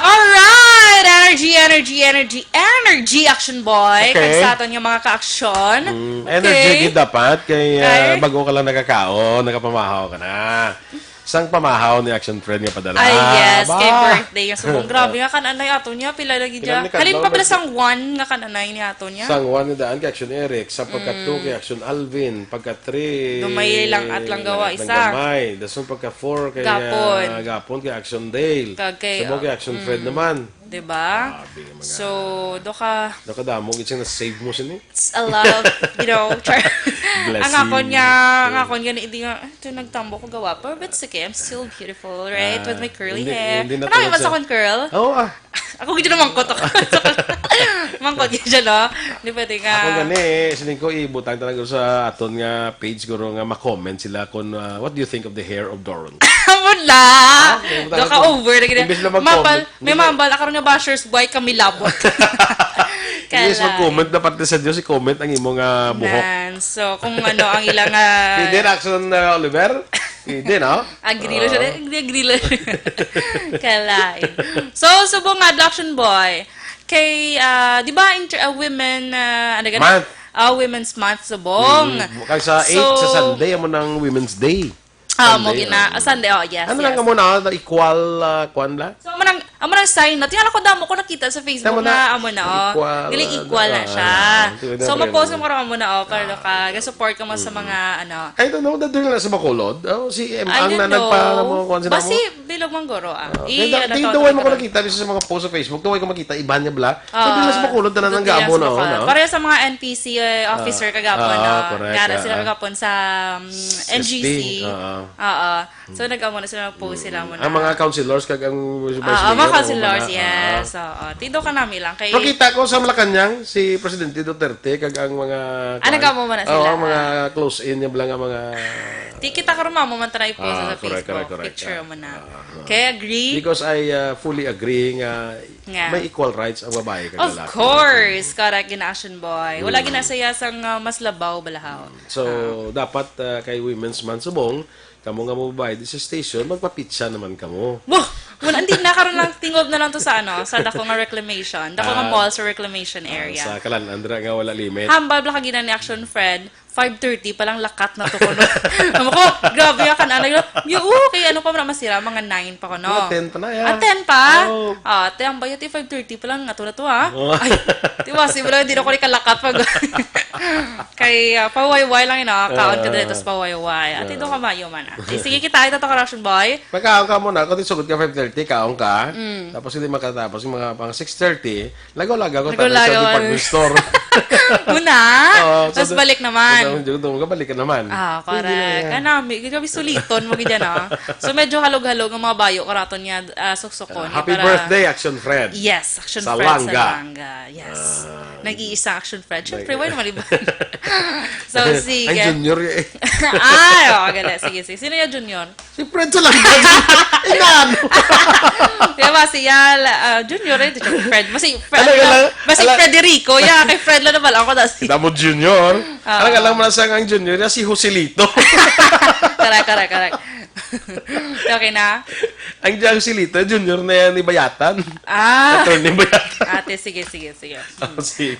Alright! Energy, energy, energy, energy, Action Boy! Okay. Kag sa aton nga mga ka-aksyon. Mm, energy Okay. gid dapat kay, ah, Kay? bago ka lang nakakaon, nakapamahaw ka na. Sang pamahaw ni Action Fred nga padala. Ay, yes, kay Ba? birthday nga subong. Grabe nga kan-anay ato niya, pila lagi Pila dya. ni Kadlaw Halin pa pala lagi? sang one nga kan-anay ni ato niya. Sang one nga daan kay Action Eric, sa pagka two Mm. kay Action Alvin, pagka three, Dumay lang at lang gawa, lang isa. gamay. Dason pagka four kay, Gapon. ah, Gapon kay Action Dale. Kag kay, Sa mo kay Action Fred mm. naman. Diba? Grabe nga mga So, do ka Nakadamo gid sing na-save mo sini. It's a lot of, you know, char- Blessing. Ang akon nga, ang akon nga, hindi nga, "Ito, nagtambok ko gawa." Pero it's okay, I'm still beautiful, right? Ah, With my curly hindi, hair. hindi na Marami tulad man sa sa akon curl. Oo, ah. Ako gid na mangkot ako. Mangkot gid siya, no? Di pwede nga. Ako gani, eh, siling ko, ibutang talaga sa aton nga page, guro, nga ma-comment sila kung, ah, what do you think of the hair of Doron? Amo na! Ah, okay, Do ka talaga. over na gid. Imbes na mag-comment. Mapal, May Hindi. mambal, ako rin nga bashers, buhay kami labot. Yes, Kala. mag-comment na parte sa Diyos, i-comment ang imong, ah, buhok. Nan, so, kung ano ang ilang, ah, Pwede na, Action, ah, Oliver? Pwede, no? Agree lang siya, Oo. agree, agree lang. Kalain. So, subong nga, Action Boy, kay, ah, di ba, inter-, ah, women, ah, ano gani? Month. Ah, Women's Month, subong. Mm, kay sa eight, sa So, Sunday, amo nang Women's Day. Ah, mo Sunday, gina-, oh. ah, Sunday, oh, yes, Ano lang yes. ka muna, ah, equal, ah, kwan lang? So, amo nang, amo nang sign na. Tingnan ako, damo ko nakita sa Facebook Tama na. na, amo na, oh. Equal, Galing ah, equal na ah, siya. ah, tingnan So, ko yan, ma-post ah. mo karon amo na, oh, karo Ah, ka, ga-support ka mo sa mm. mga, ano. I don't know, dadul na sa Bacolod. Oh, si M I Ang don't na know. nagpa-, ano mo, kwan sila Basi, mo? bilog man guro, ah. Ah, I-, kaya da-, ano di to, daw ay ano mo ko to? nakita, bisa sa mga post sa Facebook, daw ay ko makita, iba niya bala. So, Ah, di na sa Bacolod, tanan ang dito yan gamo sa na, oh, Bacolod. no? Pareho sa mga N P C, eh, officer Ah, kagapon, ah, no? correct, Nga na sila ah. kagapon sa, um, S S P, N G C. ah. Oo. So, nag-amo na sila, mag-post sila Mm. mo Ang na. mga councilors kag ang vice Ah, mayor, mga ang councilors, mga, ah. yes. Oo. Tido ka nami lang kay Nakita ko sa Malacañang, si Presidente Duterte kag ang mga, Ah, kuwan, nag-amo mo na oo, sila. ang mga close-in niya bala nga mga Di kita karma mo man tayo i-post Ah, sa correct, Facebook. correct, correct. Picture Ah, mo na. ah, ah. Okay, agree? Because I, uh, fully agree nga Nga. may equal rights ang babae kag Of lalaki. course, correct, gina-action boy. Wala Mm. ginasaya sang, uh, mas labaw balahaw. So, Ah. dapat, uh, kay Women's Month subong, kamo nga mga babae di sa station, magpapitsa naman kamo. Wah! Wala, hindi na, karon lang, tingob na lang to sa, ano, sa dako nga reclamation. Dako nga Ah, mall sa reclamation ah, area. sa Kalan-an dira nga wala limit. Hambal bala ka gina ni Action Fred, five thirty pa lang lakat na to kuno. Amo ko, grabe nga kan-anay. Yo, okay, ano pa man masira, mga nine pa kuno. Mga ten pa na, ya. Ah, ten pa? Oh. Ah, te, ang bayot, eh, five thirty pa lang, ato na to, ha? Oh. Ay, di ba, si Bro, hindi na ko ni kalakat pag Kay, ah, pawayway lang yun, ah. Kaon ka Ah. dito sa pawayway. At Ah. ito kamayo man, ah. Eh, sige, kita, ito to, Correction Boy. Magkaon ka muna. Kung sugod ka five thirty, kaon ka. Mm. Tapos hindi makatapos yung mga pang six thirty, lagaw-lagaw ka Lagaw-lagaw. tayo sa department store. Muna. Oo, Tapos so, balik naman. so, so, so, balik ka naman. Ah, Pwede na correct. yan. Kanami, grabe suliton mo gid yan, ah. So, medyo halog-halog ang mga bayo karaton niya, ah, suksukon Ah, niya happy para birthday, Action Fred. Yes, Action Fred Salanga. Salanga. Yes. Ah. Nag-iisang Action Fred. Siyempre, Nag- why naman iba? So, Ay, sige. Junior eh. Ay, oh, gali. Sige, sige. Sino yung Junior? Si Fred Salanga. Inano? Di ba, si Yal, ah, Junior eh, si Fred. Mas si Fred Ano ka lang, lang? Mas si ala- Frederico. Ya, kay Fred lang naman ako. Damo Junior. Ah. Alang-alang mo na sa ang Junior, ya si Joselito. Correct, correct, correct. Okay na? Ang Joselito, Junior na yan ni Bayatan. Ah. Attorney Bayatan. Ate, sige, sige, sige. Oh, sige.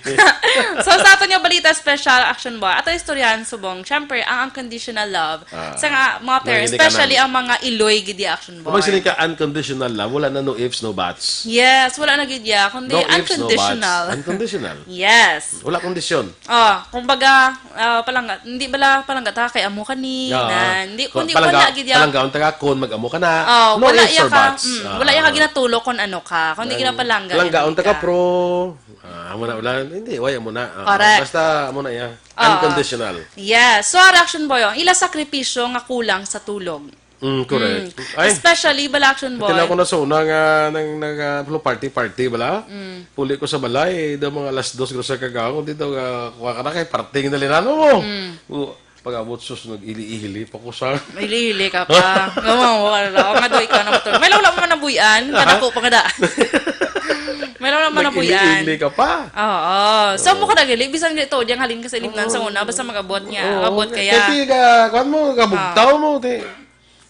So, sa aton nga balita, special, Action Boy, ato istoryahan subong, syempre, ang unconditional love Ah. sa nga, mga Mga parents, ginikanan. especially ang mga iloy gid, Action Boy. Kung sila ka unconditional love, wala na, no ifs, no buts. Yes, wala na gid ya, kundi No ifs, no buts. unconditional. Unconditional. Yes. Wala kondisyon. Oh, kumbaga, ah, palangga, hindi bala palangga ta kay amo ka ni, Yeah. na, hindi, Kung kundi palangga-, wala gid ya. palanggaon ta ka kung mag-amo ka na. Oh, No wala ifs ya or ka, buts. mm, Ah. wala ya ka ginatulo kung ano ka, kundi Lang-, ginapalangga palanggaon lang ta ka ka. pro. Ah, amo na, wala, hindi, wala mo na. Ah, Correct. basta amo na ya. Ah. Unconditional. Yes. So, ara, Action Boy, ang ila sakripisyo nga kulang sa tulog. Mm, correct. Mm. Ay, Especially bala, Action Boy. Kailangan ko na sa una nga nang, nang, ah, party, party bala. Mm. Puli ko sa balay, daw mga alas dos, grosa ka gawon, dito, ah, kuha ka na kay party nga nalirano mo. Mm. O, pag-abot, sus, nag-ili-ili pa ko sa Ili-ili ka pa. Ngamo, wala. Nga doy ka na matulog. May wala man nabuyan, Ha? kadako pa nga daan. May wala man nabuyan. Nag-ili-ili ka pa. Oo. So, Oo. mo ka nagali, bisan dito, diyang halin ka sa ilimnan sa Oo. una, basta mag-abot niya. Oo. Abot kaya. Kaya ti, ka, kuwan mo, kabugtaw Ah. mo, ti.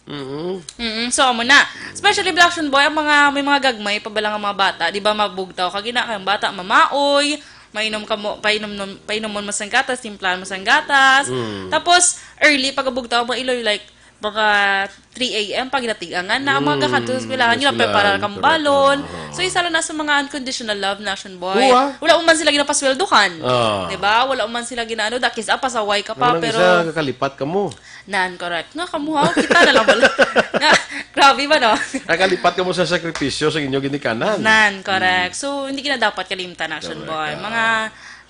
Mm-hmm. Mm-mm. So, amo na. Especially, Black Action Boy, ang mga, may mga gagmay pa bala nga mga bata, di ba, mabugtaw ka gina, kay ang bata, mamaoy, mainom ka mo, painom, nom-, painomon mo sang gatas, timplahan mo sang gatas. Mm. Tapos, early, pag abugtaw mo, iloy, like, mga three A M, pag natigangan na, ang mga Mm, kakadto sa eskwelahan, yun ang eskwelahan, preparar kang correct. balon. Oo. So, isa lang na sa mga unconditional love na, Action Boy. Oo, ah. Wala man sila ginapasweldohan. Ah. Di ba? Wala man sila ginaano, dakis, ah, pasaway ka pa, Ang pero isa, kakalipat ka mo. Nan, correct. Nga, kamuha, kita na lang pala. Nga, grabe ba, no? Nakalipat ka mo sa sakripisyo sa inyo ginikanan. Nan, correct. Mm. So, hindi ka na dapat kalimtan, Action Correct. Boy. Ah. Mga,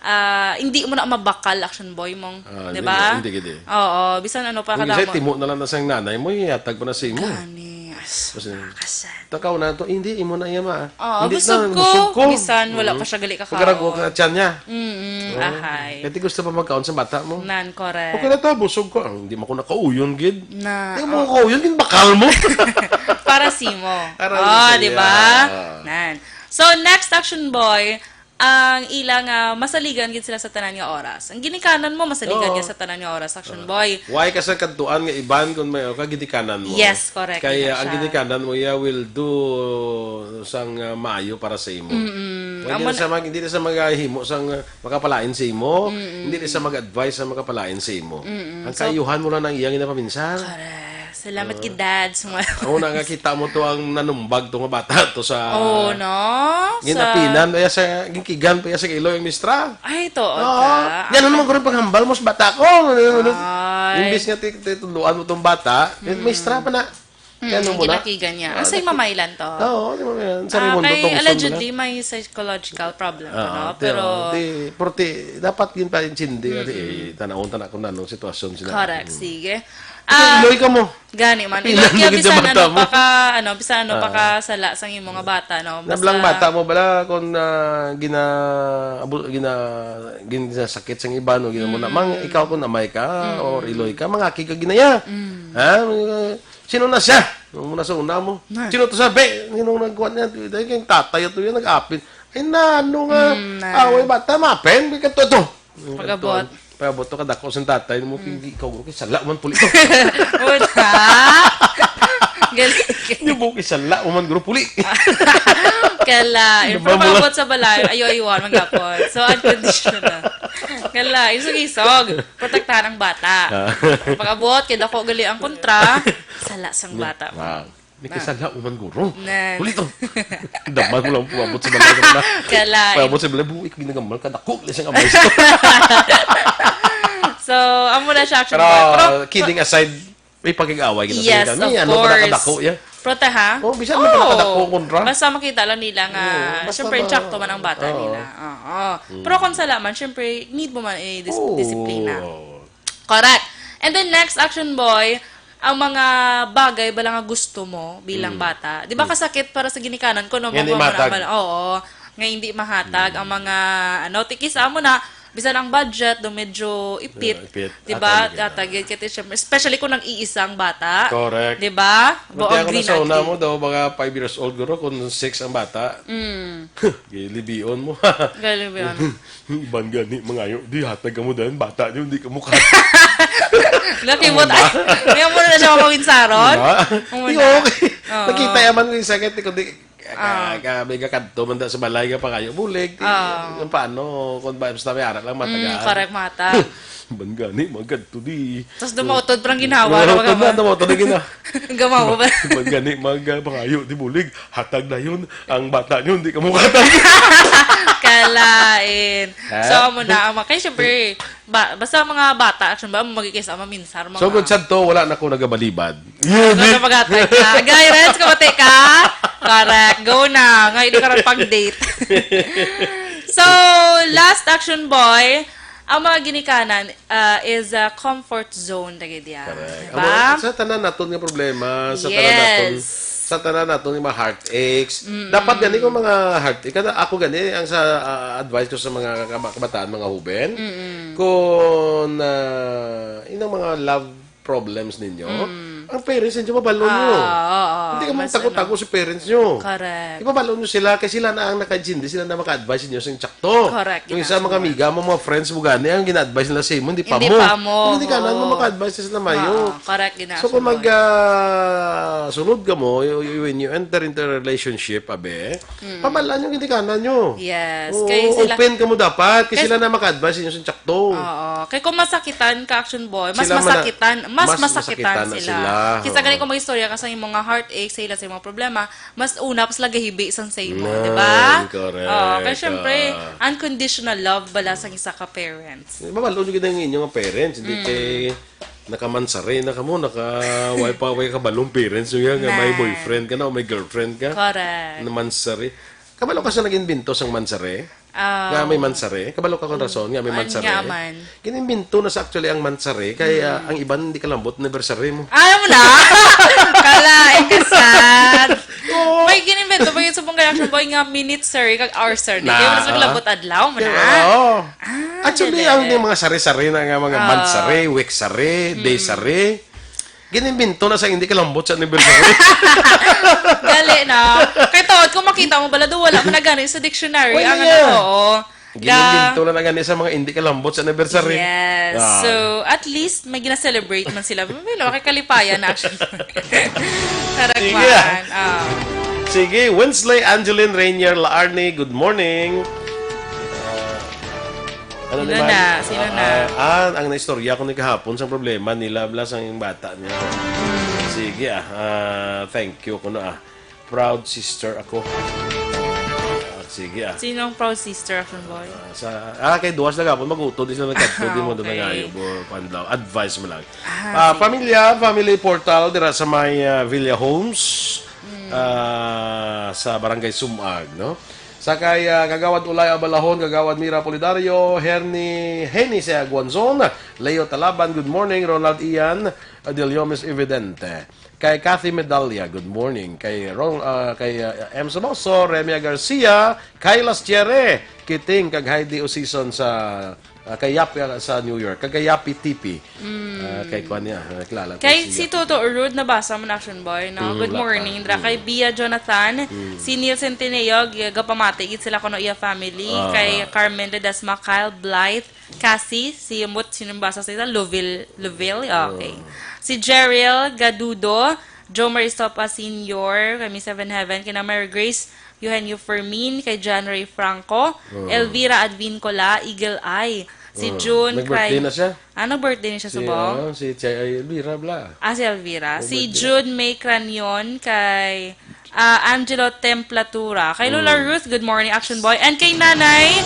ah, hindi mo na mabakal, Action Boy, mong, Ah, di hindi ba? na, hindi gid eh. Oo, bisan ano pa Kung isa, kadamo. timo na lang na sang nanay mo, ihatag pa na sa imo. Gani, as-, Kasi, asan? Takaw na to, hindi, imo na iya, ma. Oo, Hindi busog na, ko. busog ko. Bisan wala Mm. pa siya gali kakaon. Pagkarago ka, tiyan niya. Mm-mm, Oo. ahay. Kaya gusto pa magkaon sa bata mo. Nan, correct. Okay na to, busog ko. Ah, hindi man ko nakauyon, gid. Na, Hindi mo oh. kauyon, gid, bakal mo. Para simo. Para Oh, sa di ba? iya. Nan. So, next, Action Boy, ang ila nga masaligan gid sila sa tanan nga oras. Ang ginikanan mo, masaligan Oo. niya sa tanan nga oras, Action Oo. Boy. Why ka sa kadtuan nga iban kung may ka ginikanan mo? Yes, correct, Kaya ina ang siya. ginikanan mo, iya will do sang, ah, maayo para sa imo. Mm-mm. Hindi Amo na na sa mag-, hindi na sa maghimo sang, ah, makapalain sa imo. Mm-mm. Hindi na sa mag-advise sa makapalain sa imo. Mm-mm. Ang So, kaayuhan mo lang ang iyang ginapaminsar. Correct. Salamat Ah. kay Dad sa mga Ako na nga kita mo to ang nanumbag to nga bata to sa Oh, no? Sa ginapinan pa iya sa, ginkigan pa iya sa iloy ang mistra. Ay, to, Oo. ka. Yan, ano naman ko rin paghambal mo sa bata ko? Ano, ano? Ay. Imbis nga ti-, tituluan mo tong bata, may Mm. mistra pa na. Mm, Yan, ano mo na? ginakigan niya. Ah, Asay naki- mamaylan to? Oo, di ba yan? Sa Ah, Raimundo kay Thompson allegedly, na. may psychological problem, Ah, ano? di, Pero oh, di, pero ti, dapat yun pa intindi, Mm-mm. eh, tanawon ta na kung anong sitwasyon sila. Correct, Mm. sige. Ito, Ah, iloy ka mo. gani man. Iloy Iloy ka, gid sa bisan bata ano mo. pa ka, ano, bisan ano pa Ah. ka sala sang imo nga bata, no? Basta Nablang bata mo bala kung, ah, gina-, abu-, gina-, gin-, ginasakit sang iba, no? Gina-, mo na, Mm. mang, ikaw kung amay ka, Mm. or iloy ka, mangaki ka ginaya. Mm. Ha? Sino na siya? Nung muna sa una mo. Na. Sino to sabi? Sino nagkuha niya? Dahil kayong tatay ato yan, nag-apin. Ay, na, ano nga? Mm, na. Away bata, mapen. May kanto ito. Pag-abot. Pag-abot to, kadako sa tatay mo, Mm. hindi ikaw, guro, kay sala man puli to. Wala. Galing. Hindi mo kay sala, man, guro, puli. Kala, Ano yung ba, mula- pag-abot sa balay, ayo, ayo, man gapon. So, unconditional. Kala, isog-isog. Protektahan ang bata. Ah. Pag-abot, kay dako gali ang kontra, sala sang bata. Ah. May Na. kisala, uman guro. Nan. Huli to. Daman mo lang pumabot sa balay ko na. Kalain. Pumabot sa balay, buhay ka ginagamal ka, dako, gali siyang amay sa So, amo na siya, action Pero, boy. Pero, kidding aside, may pakig-away kita sa Yes, ginikanan. of May ano ba course. nakadako, ya? Pero ta, ha? Oh, bisan may nakadako kontra. Basta makita lang nila nga, Oo, basta syempre, ma- tsakto man ang bata Oo. nila. Oo. Pero kung sala man, syempre, need mo man i-dis- Oo. disiplina. Correct. And then next, action boy, ang mga bagay bala nga gusto mo bilang bata. Di ba kasakit para sa ginikanan kung ano Nga hindi mo man mahatag. ang bala-, oo, nga hindi mahatag ang mga, ano, tikis amo na, bisan ang budget, do medyo ipit. Yeah, ipit. Di ba? Atag, Atag, yun, kasi syempre, especially kung nag-iisa ang bata. Correct. Di ba? Buti ako Green na sa una Arctic. Mo daw, mga five years old, guro, kung six ang bata. Gilibion mo. Galing ba yun? Iban gani, mangayo. Di, hatag ka mo dahil bata niyo, hindi ka mukha. Nakimot, ay, may mo na siya mawinsaron? Diba? Amo Di, na. okay. Oo. Nakita yaman ko yung sakit, kundi ka, ka, may kakadto man daw sa balay ka pa kayo. Bulig, di, Ah. yung paano, kung ba, basta may anak lang Mm, matagaan. Correct, mata. Iban gani, magkadto di. Tapos dumotod, parang ginawa. Oo, Ano ka tanda, ba? dumotod na gina. Gamawa ba? Iban gani, magpangayo, di bulig. Hatag na yun. Ang bata niyo, hindi ka mukha. Kalain. Ha? So, amo na. Amo, kaya syempre, ba, basta mga bata, action ba, magkikisa, maminsar, mga... So, good sad to, wala na ko nagabalibad. Ano sa paghatag ka? Agay, Renz, kumati ka? Correct. Go na. Nga, hindi ka rin pag-date. So, last action boy, ang mga ginikanan uh, is a comfort zone, lagi diya. Correct. Diba? Amo, sa tanan naton nga problema, sa tanan naton, Yes. sa tanan naton nga mga heartaches. Dapat gani kung mga heartache, kada ako gani ang sa ah, advice ko sa mga kaba- kabataan, mga huben, kung ah, inang mga love problems ninyo, ang parents ninyo mabalo nyo. Ah, oo, Hindi ka mas magtago-tago sa parents nyo. Correct. Ipabalo nyo sila kay sila na ang nakaintindi, sila na maka-advise ninyo sa sakto. Correct, Yung isa ginawa. Mga amiga mo, mga friends mo gani, ang gina-advise nila sa imo, hindi pa Hindi mo. pa mo. Kung hindi ka na, Oo. mo maka-advise sila mayo. Oo, correct, gina-, So kung sunod. mag ah, sunod ka mo, y- y- when you enter into a relationship, abe, pabalaan yung ginikanan nyo. Yes. Oo, Kay sila, open ka mo dapat, kay Kay- sila na maka-advise ninyo sa sakto. Oo. Kay kung masakitan ka, action boy, mas Sila mana- masakitan, mas, mas masakitan masakitan na sila. sila. Kisa gani Oo. kung mag-istorya ka sa imong mga heartache, sa ila sa imong problema, mas una pa sila gahibi sang sa imo, Yan, di ba? correct. Oo, kay syempre, Ah. unconditional love bala sang isa ka parents. Mabalo nyo gid ang inyong parents, hindi kay nakamansari na kamo, naka way pa way kabalong parents nyo yan, nga may Na. boyfriend ka na o may girlfriend ka. Correct. Namansari. Kabalo ka sa nag-imbento sang mansari? Ah. Nga may mansari? Kabalo ka kung rason nga may Ah, mansari? nga man. Ginimbento na sa actually ang mansari, kay ah, ang iban hindi kalambot anniversary mo. Ayaw mo na! Kalain ka sad! Oo. May ginimbento, may subong kaya action boy nga minute sir, kag hour sir. Di Na, mo na ah. naglabot adlaw mo na. Oo. Ah, Actually, dali. Ang yung mga sari-sari na nga mga Ah. month sari, week sari, day sari, ginimbento na sa hindi kalambot sa anniversary. Gali na. Kay tawad, kung makita mo bala, do, wala mo na gani sa dictionary. Wala Ang na. Ano, oo. Ginimbento na na gani sa mga hindi kalambot sa anniversary. Yes. Ah. So, at least, may gina-celebrate man sila. May mga kalipayan na, actually. Correct Sige, man. ah. Ah. Sige, Winsley Angeline Rainier Laarni, good morning. Ah, ano Sino naman? na? Sino na? Ah, ah, ang naistorya ko ni kahapon sa problema nila, bla, sa yung bata niya. Sige ah, ah, thank you kuno ah. Proud sister ako. Ah, sige ah. Sino ang proud sister, action boy? Ah, sa ah kay duwas na gapon magutod sila nagkadto di mo Okay. doon nangayo mo pandaw advice mo lang. Ah, Ah, pamilya, family portal dira sa may ah, Villa Homes ah, sa Barangay Sumag, no? Sa kay ah, Kagawad Ulay Abalahon, Kagawad Mira Polidario, Herni Heni sa Guanzon, Leo Talaban, good morning, Ronald Ian, Adelio Miss Evidente. Kay Kathy Medalla, good morning. Kay Ron, ah, kay ah, M Samoso, Remia Garcia, Kay Lastiere, Kiting, kag Heidi Osison sa ah, kay Yapi ah, sa New York, kag kay Yapi T P. Ah, kay kuan niya, ah, kilala ko Kay siya. Si Toto Rude, nabasa mo na, action boy, no? Mm, Good wala morning, pa. dra kay Bia Jonathan, si Neil Centineo, gapamati gid sila kuno iya family, Ah. kay Carmen Ledesma, Kyle Blythe, Cassie, si Mut, sino nabasa sa ita? Loville, Loville? Okay. Si Jeriel Gadudo, Joe Maristopa Senior, kay Miss Seven Heaven, kay na Mary Grace, Eugenio Fermin, kay John Ray Franco, Elvira Advin Cola, Eagle Eye, si Oh, June, nag-birthday kay na siya. Ah, nag-birthday na siya sa Si, Bong? Ah, si Chay Elvira Bla. Ah, si Elvira. Si Nag-birthday. Jude May Cranion, kay ah, Angelo Templatura. Kay Lola Mm. Ruth, good morning, Action Boy. And kay Nanay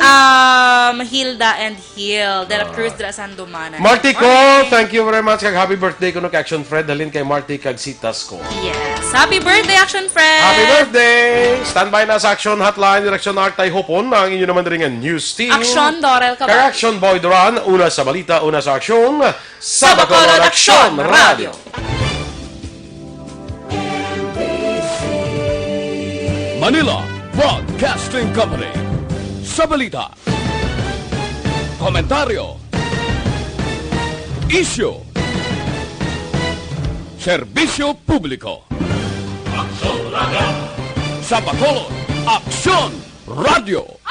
um, Hilda and Hill de la Cruz de la Sandumanan. Marty Good Cole, morning. Thank you very much. Kag happy birthday kuno kay Action Fred, halin kay Marty kag si Tasco. Yes. Happy birthday, Action Fred! Happy birthday! Standby na sa Action Hotline, direksyon Artay Hopon, ang inyo naman rin nga news team. Action, Dorel Cabal. Kag Action Boy Duran, una sa balita, una sa aksyon, sa Bacolod Aksyon Radio. Manila Broadcasting Company. Sa balita, komentaryo, isyu, serbisyo publiko. Sa Bacolod, Aksyon Radio.